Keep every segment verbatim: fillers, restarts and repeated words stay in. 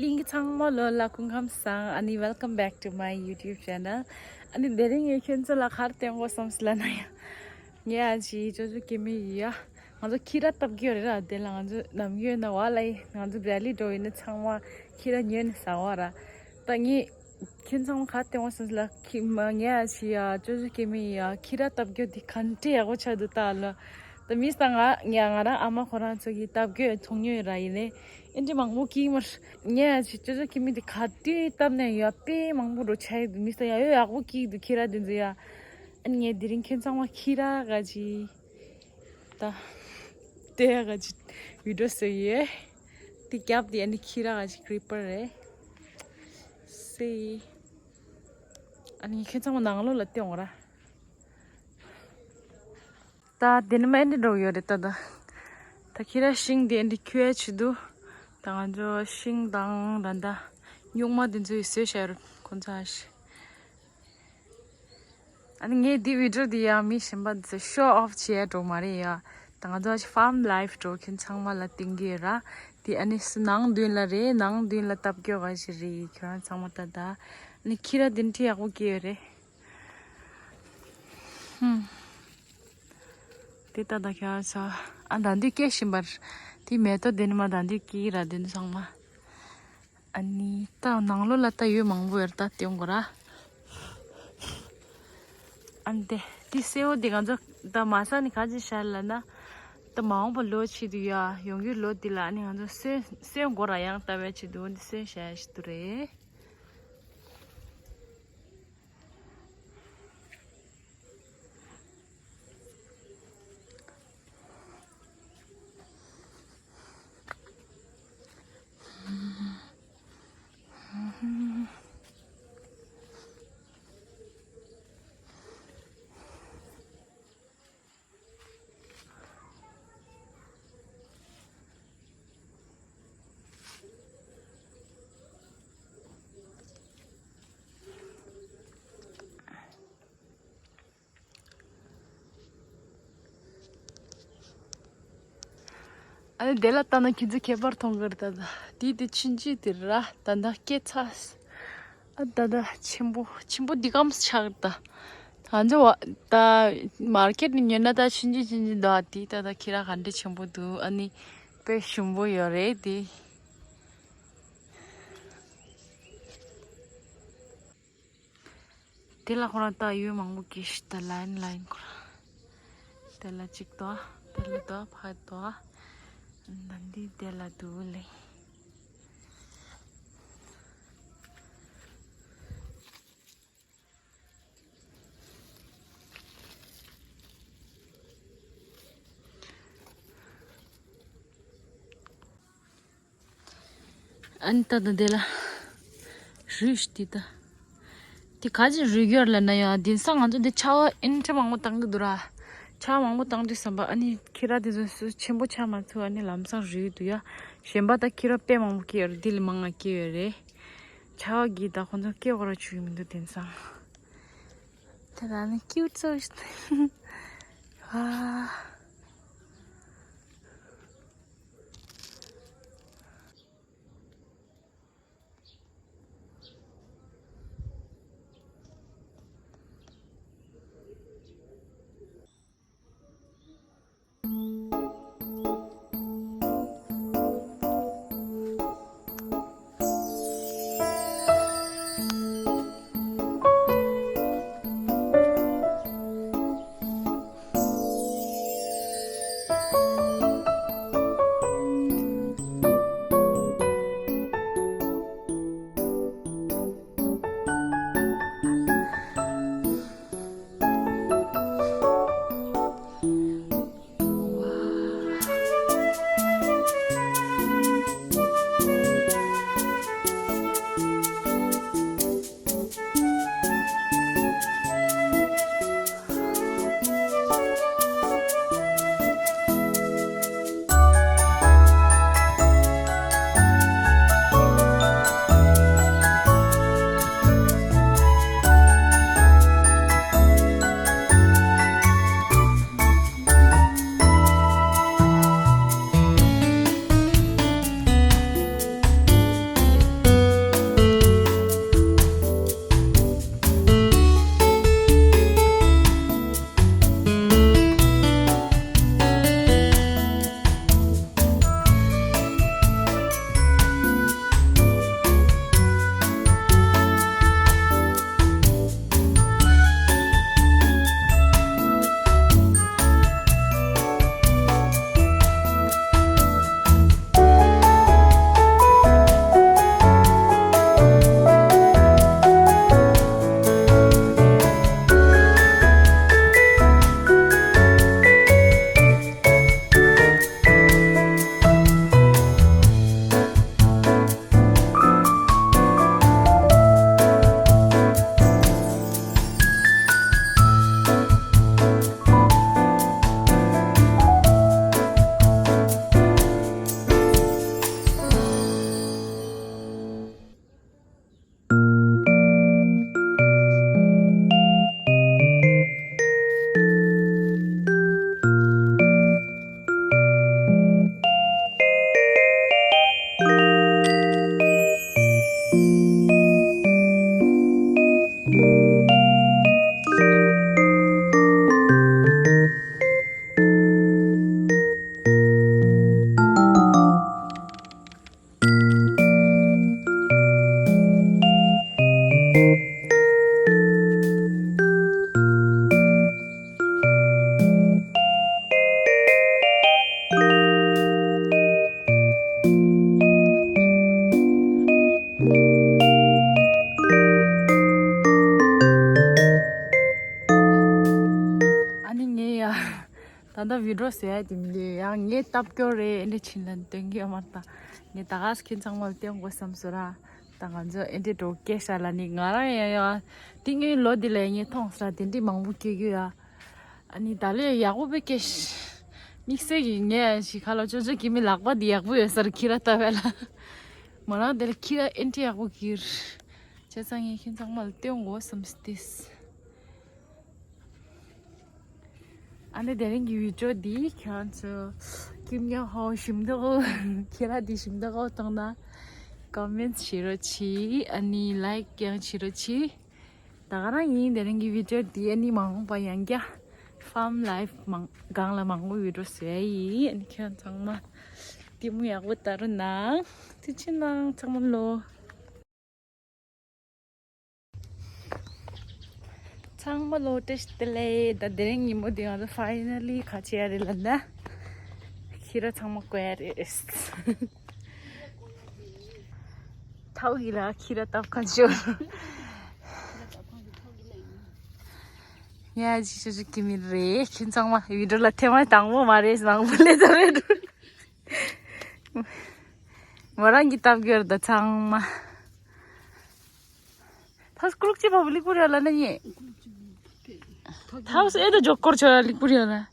དེང་གི་ཚང་མ་ལོ་ལ་སྐུ་ཁམས་བཟང་། ཨ་ནི་welcome back to my YouTube channel. ཨ་ནི་དེ་རིང་ངས་ཁྱོད་ཚོ་ལ་ག་རེ་སྟོན་དགོས་བསམ་སོང་ལབ་ན་ཡ། ངས་ཨ་ཅེ་ཅོ་ཅོ་སྐྱེ་དམན་ཡིན་ཡ། ང་ཚོ་ཁྱི་ར་བཏབ་ཀྱི་ཡོད་རེད་ར། དེ་ལ་ང་ཚོ་ནམ་རྒྱུན་ན་བ་ལ་ཡི་ང་ཚོ་ར་ལི་འགྲོ་ཡིན་ན་ཚང་མ་ཁྱི་ར་ཉོས་ནས་ཟ་བ་ར། ད་ངས་ཁྱོད་ཚང་མ་ག་རེ་སྟོན་དགོས་བསམ་སོང་ལབ། ཁྱི་མ་ངས་ཨ་ཅེ་ཡ་ཅོ་ཅོ་སྐྱེ་དམན་ཡིན་ཡ། ཁྱི་ར་བཏབ་ཀྱི་ཡོད། དེ་ག་འདྲ་ཡག་པོ་ཆགས་འདུག་ལྟ་ལ། ད་མིས་ད་ང་ང་ང་རང་ཨ་མ་ཁོ་རང་ཚོ་གིས་བཏབ་ཀྱི་ཡོད། ཚོང་ཉོས་ར་ཡིན་ནའི་ཨེ་འདྲ་མང་པོ་སྐྱེས་མར། ངས་ཨ་ཅེ་ཅོ་ཅོ་སྐྱེ་དམན་དེ་ག་དུས་བཏབ་ནས་ཡ་དཔེ་མང་པོ་འགྲོ་ཆགས་ཡོད་འདུག་མིས་ད་ཡ་ཡོད་ཡག་པོ་སྐྱེས་འདུག་ཁྱི་ར་དེ་ཚོ་ཡ། ཨ་ནི་ངས་དེ་རིང་ཁྱོད་ཚང་མ་ཁྱི་ར་ག་ཅི་ད་ལྟོས་ཡ་ག་ཅི་བི་ཌི་ཡོ་བཟོ་ཡི་ཡོད། དེ་རྒྱབ་དེ་ཨ་ནི་ཁྱི་ར་ག་ཅི་ཀྲི་པར་རེད། སེ། ཨ་ནི་ཁྱོད་ཚང་མ་ནང་ལོགས་ལ་སྟོན་འོང་ར། ད་དེ་ནི་མ་ཨེ་འདྲ་འགྲོ་ཡོད་རེད་ད་ད། ད་ཁྱི་ར་ཤིང་དེ་ཨེ་འདྲ་ཁྱུ་ཡ་ཆེད་དུ། ད་ང་ཚོ་ཤིང་དང་ད་ད་སྨྱུག་མ་དེ་ཚོ་ཡི་བཟོས་བཞག་ཡོད་རེད་ཁོང་ཚོ་ཨ་ཤི། ཨ་ནི་ངས་འདི་བི་ཌི་ཡོ་འདི་ཡང་མི་གཞན་པ་ཚོ་ཤོ་ཨོཕ་བྱེད་ཡ་འགྲོ་མ་རེད་ཡ། ད་ང་ཚོ་ཨ་ཤི་ཕཱམ་ལའིཕ་འགྲོ་མཁན་ཚང་མ་ལ་བསྟན་གྱི་ཡོད་ར། དེ་ཨ་ནི་སུ་ནང་མདུན་ལ་རེད། ནང་མདུན་ལ་སྟབས་སྐྱོ་ག་ཞིག་རེད། ཁྱོད་རང་ཚང་མ་ལྟ་ད། ཨ་ནི་ཁྱི་ར་དེ་འདྲ་ཡག་པོ་སྐྱེས་ཡོད་རེད། ཧུམ། དེ་ལྟ་ད་ཁྱོད་ཚོ། ཨ་ད་འདི་སྐྱེ་བཞིན་པར། དེ་མེ་ཏོག་དེ་ནི་མ་ད་འདི་སྐྱེ་ར་དེ་ནི་ཚང་མ། ཨ་ནི་ད་ནང་ལོགས་ལ་ད་ཡོད་མང་པོ་ཡོད་ད་སྟོན་དགོས་ར། ཨ་ནི་དེ་དེ་སེའུ་དེ་ང་ཚོ་ད་མ་ཟ་ནི་ག་ཅི་བྱ་ལབ་ན། ད་མ་འོངས་པ་ལོ་ཆེད་དུ་ཡ་ཡོང་རྒྱུའི་ལོ་དེ་ལ་ཨ་ནི་ང་ཚོ་སོན་སོན་དགོས་ར་ཡང་ལྟ་བའི་ཆེད་དུ་འདི་སོན་བྱ་ཡ་ཞིག་ཏུ་རེད། ཨ་ནི་དེ་ལ་ལྟ་ན་ཁྱེད་ཚོ་ཁྱད་པར་མཐོང་གི་རེད་ད། དེ་དེ་ཆུང་ཆུང་དེ་ར་ད་ད་སྐྱེ་ཚར། ཨ་ད་ད་ཆེན་པོ་ཆེན་པོ་འདི་གམ་ཆགས་ད། ང་ཚོ་བ་ད་མར་ཀེཊ་ནས་ཉོས་ན་ད་ཆུང་ཆུང་ཆུང་ཆུང་འདུག་ཨ་དེ་ད་ད་ཁྱེད་རང་ག་འདྲ་ཆེན་པོ་འདུག་ཨ་ནི་དཔེ་ཞིམ་པོ་ཡོད་རེད་དེ། དེ་ལ་ཁོ་རང་ད་ཡོད་མང་པོ་སྐྱེས་ཤི་ད་ལའིན་ལའིན་ཁོ་རང་། དེ་ལ་གཅིག་དོ། དེ་ལ་དོ་ཕ་དོ། ད་འདི་དེ་ལ་འདུག་ལེ། ཨ་ནི་ད་ད་དེ་ལ་རུས་ཏི་ད། དེ་ག་ཅི་རུས་རྒྱུར་ལ་ན་ཡང་དེང་སང་ང་ཚོ་འདི་ཆར་པ་ཨིན་ཁྲི་མང་པོ་བཏང་གི་འདུག་ར། ཆར་པ་མང་པོ་བཏང་དུས་བསམ་པ་ཨ་ནི་ཁྱི་ར་དེ་ཚོ་སུ་ཆེན་པོ་ཆགས་མ་ཚུགས་ཨ་ནི་ལམ་སང་རུས་འདུག་ཡ། གཞན་པ་ད་ཁྱི་ར་དཔེ་མང་པོ་སྐྱེས་ཡོད་རེད། འདི་ལས་མང་ང་སྐྱེས་ཡོད་རེད། ཆར་པ་གིས་ད་ཁོ་ཚོ་སྐྱེ་བར་བཅུག་གི་མི་འདུག་དེང་སང་། དེ་ལ་ནི་ཀིའུ་ཊི་སོ་ཞིག་ཨ། ད་བི་ཌི་ཡོ་བཟོ་ཡ་དེ་མི་འདུག་ཡང་ངས་སྟབས་སྐྱོར་རེད། ཨེ་འདྲ་ཕྱིན་ལ་སྟོན་གི་ཡོད་མ་རེད། ད་ངས་ད་ག་ཁྱེད་ཚང་མ་ལ་སྟོན་དགོས་བསམ་སོང་ར། ད་ང་ཚོ་ཨེ་འདྲ་འགྲོ་སྐད་ཤ་ལ་ནི་ང་རང་ཡང་ཡང་དེ་སྔོན་ལོ་འདི་ལ་ངས་མཐོང་ས་དེ་འདྲ་མང་པོ་སྐྱེ་རྒྱུ་ཡ། ཨ་ནི་ད་ལོ་ཡག་པོ་དཔེ་སྐྱེས། དམིགས་བསལ་གྱི་ངས་ཞིག་ཁ་ལོ་ཅོ་ཅོ་གི་མི་ལག་པ་འདི་ཡག་པོ་ཡོད་སར་ཁྱི་ར་ལྟ་བས་ལ། མོ་རང་དེ་ལ་ཁྱི་ར་ཨེ་འདྲ་ཡག་པོ་གྱིར། བྱས་ཙང་ངས་ཁྱེད་ཚང་མ་ལ་སྟོན་དགོས་བསམ་སྟེ། ཨ་ནི་དེ་རིང་གི་བི་ཌི་ཡོ་འདི་ཁྱེད་ཚོ་ཀིམ་ཉོ་ཧོ་ཞིམ་མདོག་ཁྱེད་ར་འདི་ཞིམ་མདོག་གཏོང་ན་ཀོ་མེན་ཊི་བྱེད་རོགས་གྱིས། ཨ་ནི་ལའིཀ་ཀྱང་བྱེད་རོགས་གྱིས། ད་ག་རང་ཡིན། དེ་རིང་གི་བི་ཌི་ཡོ་འདི་ཨ་ནི་མ་འོངས་པ་ཡང་བསྐྱར་ཕཱམ་ལའིཕ་མང་སྒང་ལ་མང་པོ་བི་ཌི་ཡོ་བཟོ་ཡ་ཡིན། ཨ་ནི་ཁྱེད་ཚང་མ་ལྟད་མོ་ཡག་པོ་ལྟ་རོགས་གནང་། ཐུགས་རྗེ་གནང་ཚང་མ་ལོ། ཚང་མ་ལོ་བཀྲ་ཤིས་བདེ་ལེགས། ད་དེ་རིང་ཉིན་མོ་འདི་ང་ཚོ་ཕ་ཡི་ན་ལི་ཁ་ཆེ་ཡ་རེད་ལ་ན། ཁྱི་ར་ཚང་མ་བཀོད་ཡ་རེད། ཐའོ་གི་ལ་ཁྱི་ར་ལྟ་ཁན་ཤོར། ཡ་ཅི་ཅི་ཅི་ཀི་མི་རེད། ཁྱེད་ཚང་མ་བི་ཌི་ཡོ་ལ་ཐེངས་མ་དང་པོ་མ་རེད། མང་པོ་ལས་ད་རེད། མོ་རང་གི་སྟབས་ཀྱིས་ད་ཚང་མ། ཐག་ཀླུག་ཅི་བ་བུ་ལིག་པུར་ཡོད་ལ་ན་ཉེ། ཐག་སུ་ཨེ་ད་ཇོག་སྐོར་ཆོ་ཡ་ལིག་པུར་ཡོད་ལ། ཨ།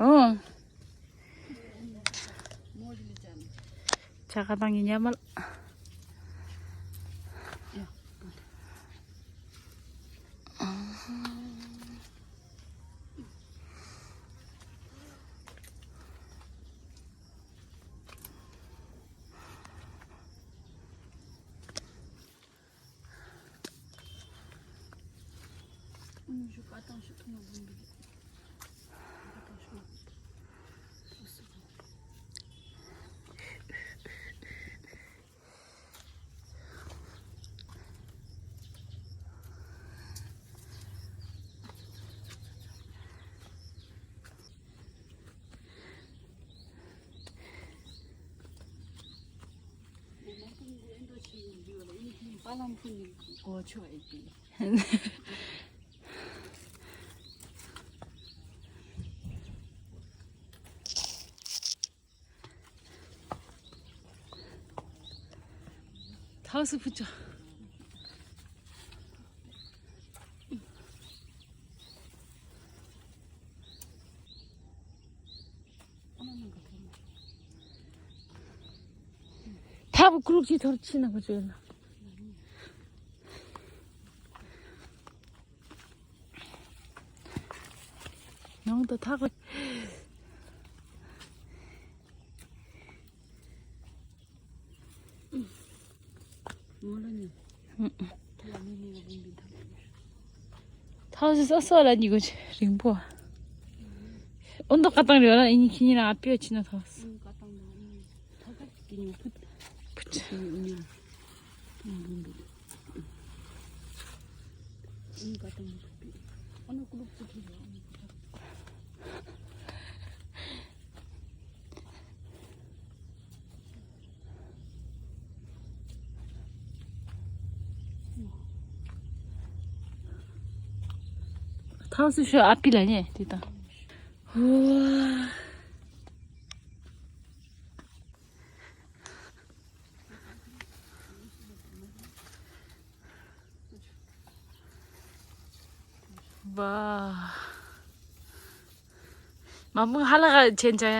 ཨོ། ཆ་ག་དང་གི་ཉ་མ་ལ། ཐག་སུ་ཕུ་ཅོ། ཐབ་ཀླུག་ཅི་ཐོར་ཕྱི་ནང་ག་ཅོ་ཡོད་ན། ནང་དུ་ཐག་ཐག་སོ་སོ་ལ་ཉི་གོ་རིང་པོ། ཨོ་འདུག་ཀ་བཏང་རེད་ལ་ཨིན་ཁྱི་ཉིན་ཨ་ཕི་ཡ་ཕྱི་ན་ཐག་སོ། ཕུ་ཆ། ཐག་སུ་ཤོ་ཨ་པི་ལ་ཉེ་དེ་དང་། བ། མ་མོ་ཧ་ལ་ག་ཆེན་ཆ་ཡ།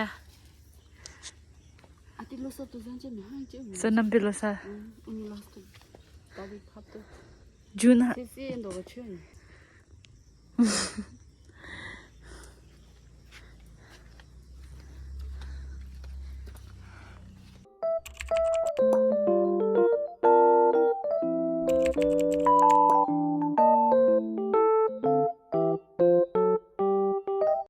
ཨ་ཏི་ལོ་ས་དུ་ཟན་ཅེ་མི་ཧང་ཅེ་མི། ས་ནམ་པི་ལོ་ས། ཨུ་ཨུ་ལོ་ས་དུ། ད་དུ་ཐབ་དུ། ཇུ་ན། སེ་སེ་ཡེ་འདོ་ག་ཆོས་ནི།